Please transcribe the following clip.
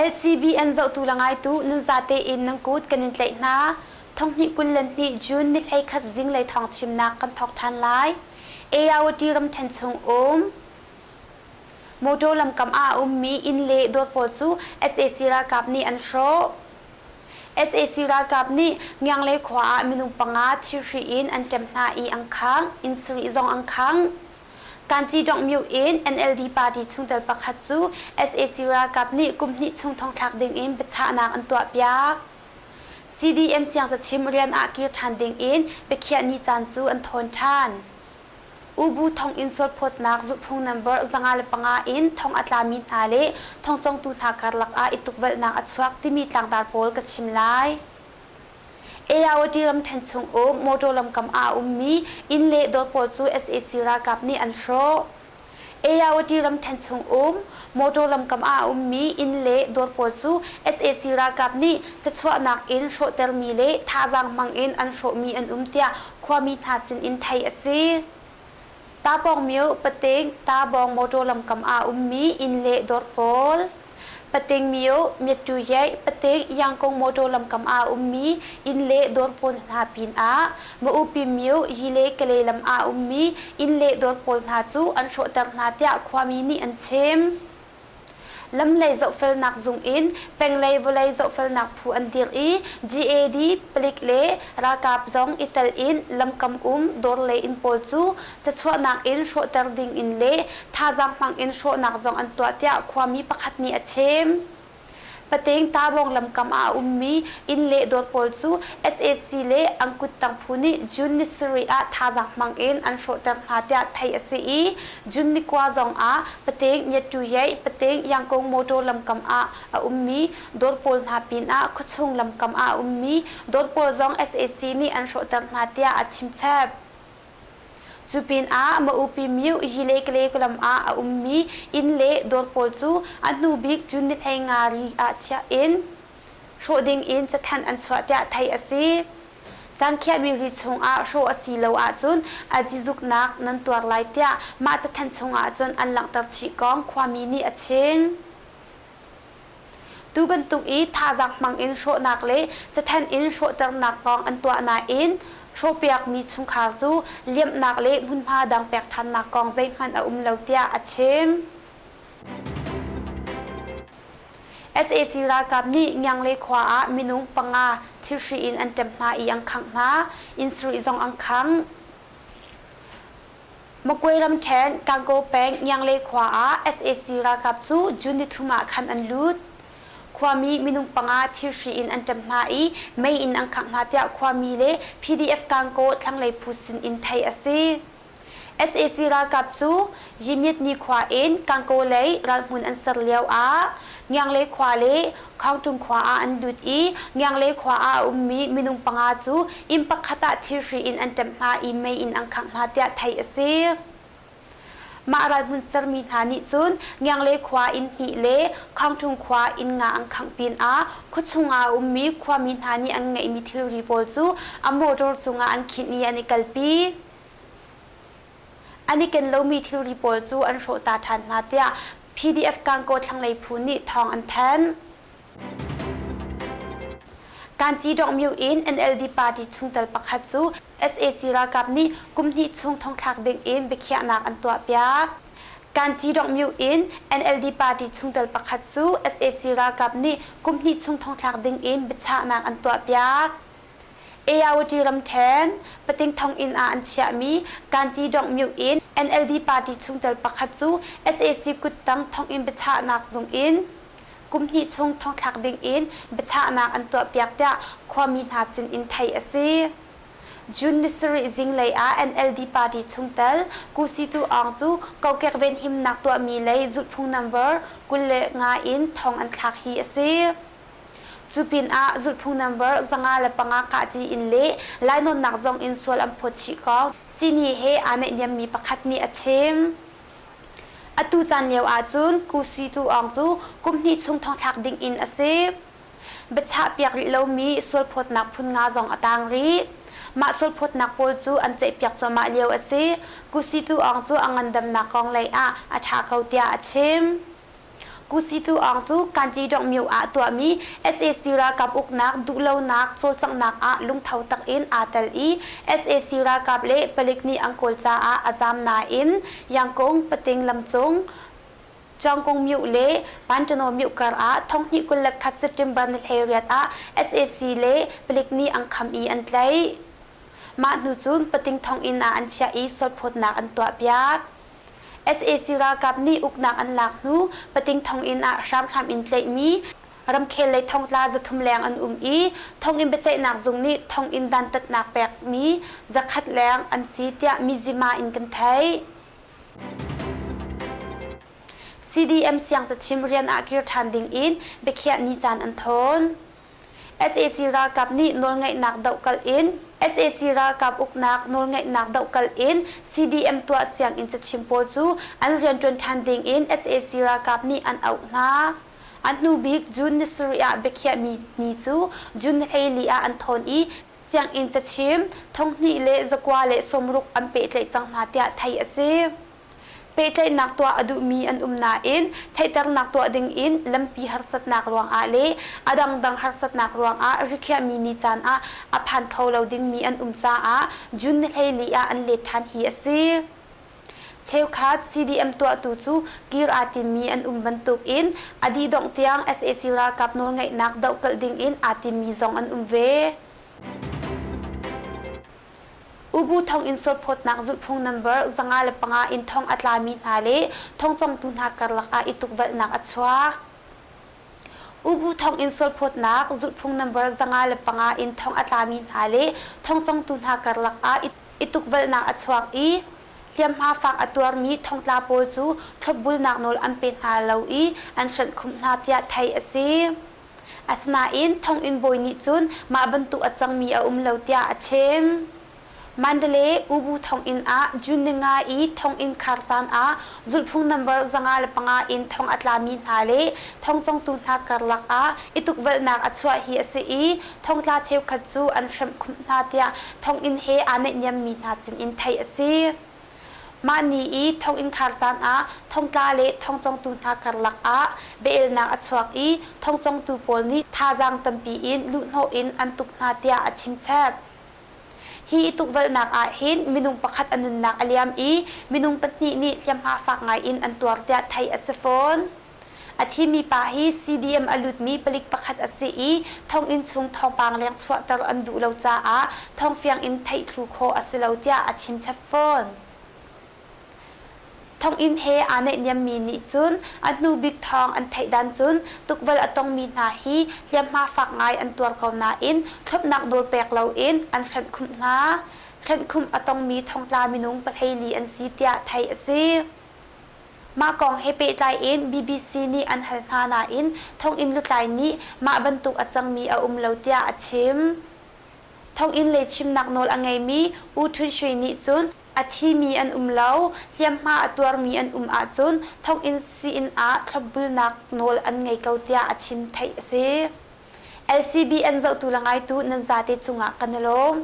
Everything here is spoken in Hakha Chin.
LCBN zohtu le ngaitu nan zate in nan kut kan in tlaih hna. Thonghnih 22 June ni 11 zinglei thawng chimnak kan thawk ṭhan lai. AOT ramṭhen chung um motor lamkam ah a ummi inn le dawr pawl cu sac ralkap nih an hrawh. Sac ralkap nih Ngianglei khua ah minung panga thirhri in an ṭem hna i an khangh, inn sarih zong an khangh. Kanci-Dongmyo in NLD party chungtel pakhat cu sac ralkap nih kum hnih chung thongthlak ding in biachahnak an tuahpiak. CDM siangcachim rian ah kir ṭhan ding in biakhiah ni caan cu an thawn ṭhan. Ubu thonginn sualphawtnak zulhphung number 505 in thong a tlami hna le thongcongtu hna karlak ah i tukvelhnak a chuak timi tlangtar pawl ka chim lai. AOT ramṭhen chung um motor lamkam ah a ummi inn le dawr pawl cu sac ralkap nih an hrawh. AOT ramṭhen chung um motor lamkam ah a ummi inn le dawr pawl cu sac ralkap nih cachuahnak in hrawhtermi le thazaang hmang in an hrawhmi an um tiah khuami hna sin in theih a si. Tapawngmyo Pating Tabawng motor lamkam ah a ummi inn le dawr pawl. Pating myo Myattuyaih Pating Yangkung motor lamkam ah a ummi inn le dawr pawl hna pinah Maupi myo Yile Kale lam ah a ummi inn le dawr pawl hna cu an hrawhter hna tiah khuami nih an chim. Lamlei zohfelnak zung in penglei vawlei zohfelnak phu an dirh i GAD, palik le ralkap zong i tel in lamkam um dawr le inn pawl cu cachuahnak in hrawhter ding in le thazaang hmang in hrawhnak zong an tuah tiah khuami pakhat nih a chim. Pating Tabawng lamkam ah a ummi inn le dawr pawl cu sac le an kuttang phu nih June ni sarih ah thazaang hmang in an hrawhter hna tiah theih a si i June ni kua zong ah Pating Myattuyaih Pating Yangkung motor lamkam ah a ummi dawr pawl hna pinah khuachung lamkam ah a ummi dawr pawl zong sac nih an hrawhter hna tiah a chimchap. Cu pinah Maupi Myo Yile Kale ah a ummi inn le dawr pawl cu a hnu bik June ni 15 ri ah chiah in hrawh ding in cathanh an chuah tiah theih a si. Caan khiahmi ri chungah hrawh a si lo ahcun a zizuknak nan tuar lai tiah mah cathanh chungah cun an langhter chih kong khuami nih a chim. Tu bantuk i thazaang hmang in hrawhnak le cathanh in hrawhternak kong an tuah nain hrawhpiakmi chungkhar cu liamhnak le hmunhma dang pek ṭhannak kong zeihmanh a um lo tiah a chim. Sac ralkap nih Ngiangle khua ah minung panga thirhri in an ṭem hna i an khangh hna. Inn sarih zong an khangh. Magway ramṭhen Gangaw peng Ngiangle khua ah sac ralkap cu June nithum ah khan an lut. Khuami minung panga thirhri in an ṭem hna i mei in an khangh hna tiah khuami le PDF Gangaw thlanglei phu sin in theih a si. Sac ralkap cu Yimyitni khua in Gangaw lei ralhmun an ser lio ah Ngiangle khua le Khaungṭung khua ah an lut i Ngiangle khua ah a ummi minung panga cu inn pakhat ah thirhri in an ṭem hna i mei in an khangh hna tiah theih a si. Mah ralhmun sermi hna nih cun Ngiangle khua inn hnih le Khaungṭung khua inn nga an khangh pinah khuachung ah a ummi khuami hna nih an ngeihmi thilri pawl cu a motor cungah an khinh i an i kalpi. An i ken lomi thilri pawl cu an hrawh ta ṭhan hna tiah PDF Gangaw thlanglei phu nih thawng an thanh. Kanci Dongmyo in NLD party chungtel pakhat cu sac ralkap nih kum hnih chung thongthlak ding in biakhiahnak an tuahpiak. Kanci Dongmyo in NLD party chungtel pakhat cu sac ralkap nih kum hnih chung thongthlak ding in biachahnak an tuahpiak. AOT ramṭhen Pating thonginn ah an chiahmi Kanci Dongmyo in NLD party chungtel pakhat cu sac kuttang thonginn biachahnak zung in kum hnih chung thongthlak ding in biachahnak an tuahpiak tiah khuami hna sin in theih a si. June ni sarih zinglei ah NLD party chungtel Ku Situ Aung cu kokek venhimnak tuahmi lei zulhphung number 25 in thong an thlak hi a si. Cu pinah zulhphung number 505 kahci in le lainawnnak zong in sual an phawt chih kong sihni he aa naihniammi pakhat nih a chim. Atu caan lio ahcun Ku Situ Aung cu kum hnih chung thongthlak ding in a si. Biachahpiak rih lomi sualphawtnak phun nga zong a tang rih. Mah sualphawtnak pawl cu an ceihpiak cuahmah lio a si. Ku Situ Aung cu a ngandamnak kong lei ah a ṭha ko tiah a chim. Kusitu Aung cu Kanci Myo ah tuahmi sac ralkap uknak duhlonak cawlcanghnak ah lungtho tak in aa tel i sac ralkap le palik nih an kawl caah a zaam nain Yangkung Pating lamcung Cawngkung Myo le Pantano Myo kar ah thonghnih 21 September ni 18 ah sac le palik nih an kham i an tlaih. Mah hnu cun pating thonginn ah an chiah i sualphawtnak an tuahpiak. Sac ralkap nih uknak an lak hnu pating thonginn ah hramhram in tlaihmi ramkhel lei thongtla 300 leng an um i thonginn biaceihnak zung nih thonginn dantatnak pekmi 100 leng an si tiah Mizzima in kan theih. CDM siangcachim rian ah kir ṭhan ding in biakhiah ni caan an thawn. Sac ralkap nih nawlngeihnak dohkalh in sac ralkap uknak nawlngeihnak dohkalh in CDM tuah sianginn cachim pawl cu an rianṭuan ṭhan ding in sac ralkap nih an auh hna. A hnu bik June ni sarih ah biakhiahmi ni cu June ni 14 ah an thawn i sianginn cachim 2160 an pehtlaih cang hna tiah theih a si. Pehtlaihnak tuah a duhmi an um nain theihternak tuah dingin lampi harsatnak ruangah le a dangdang harsatnak ruangah rikhiahmi ni caan ah a phan kho lo dingmi an um caah June ni 14 ah an let ṭhan hi a si. Cheukhat CDM tuahtu cu kir aa timmi an um bantukin a dihdongh tiang sac ralkap nawlngeihnak dohkalh dingin aa timmi zong an um ve. Ubu thonginn sualphawtnak zulhphung number 505 in thong a tlami hna le thongcongtu hna karlak ah i tukvelhnak a chuak. Ubu thonginn sualphawtnak zulhphung number 505 in thong a tlami hna le thongcongtu hna karlak ah i tukvelhnak a chuak i hliamhma fak a tuarmi thongtla pawl cu thlopbulnak nawl an pe hna lo i an hrenhkhumh hna tiah theih a si. Asinain thonginn bawi nih cun mah bantuk a cangmi a um lo tiah a chim. Mandalay Ubu thonginn ah June ninga i thonginn khar caan ah zulhphung number 505 in thong a tlami hna le thongcongtu hna karlak ah i tukvelhnak a chuah hi a si i thongtla cheukhat cu an hremhkhumh hna tiah thonginn he aa naihniammi hna sinin theih a si. Mah ni i thonginn khar caan ah thongtla le thongcongtu hna karlak ah biaelnak a chuak i thongcongtu pawl nih thazaang tampi in luhhnawh in an tuk hna tiah a chimchap. Hi i tukvelhnak ah hin minung pakhat a nunnak a liam i minung pahnih nih hliamhma fak ngai in an tuar tiah theih a si fawn. A thimi pa hi CDM a lutmi palik pakhat a si i thonginn chung thawngpang leng chuahter an duh lo caah thawngfiang in theih thlu khawh a si lo tiah a chimchap fawn. Thonginn he aa naihniammi nih cun a hnu bik thawng an theih dan cun tukvel a tongmi hna hi hliamhma fak ngai an tuar ko nain thlopnak nawl pek loin an hrenhkhumh hna. Hrenhkhumh a tongmi thongtla minung 14 an si tiah theih a si. Mah kong he pehtlai in bbc nih an hal hna nain thonginn lutlai nih mah bantuk a cangmi a um lo tiah a chim. Thonginn lei chimnak nawl a ngeimi U Htun Shwe nih cun a thimi an um lo, hliamhma a tuarmi an um ahcun thonginn sii-inn ah thlopbulnak nawl an ngei ko tiah a chim theih a si. LCBN zohtu le ngaitu nan zate cungah kan i lawm.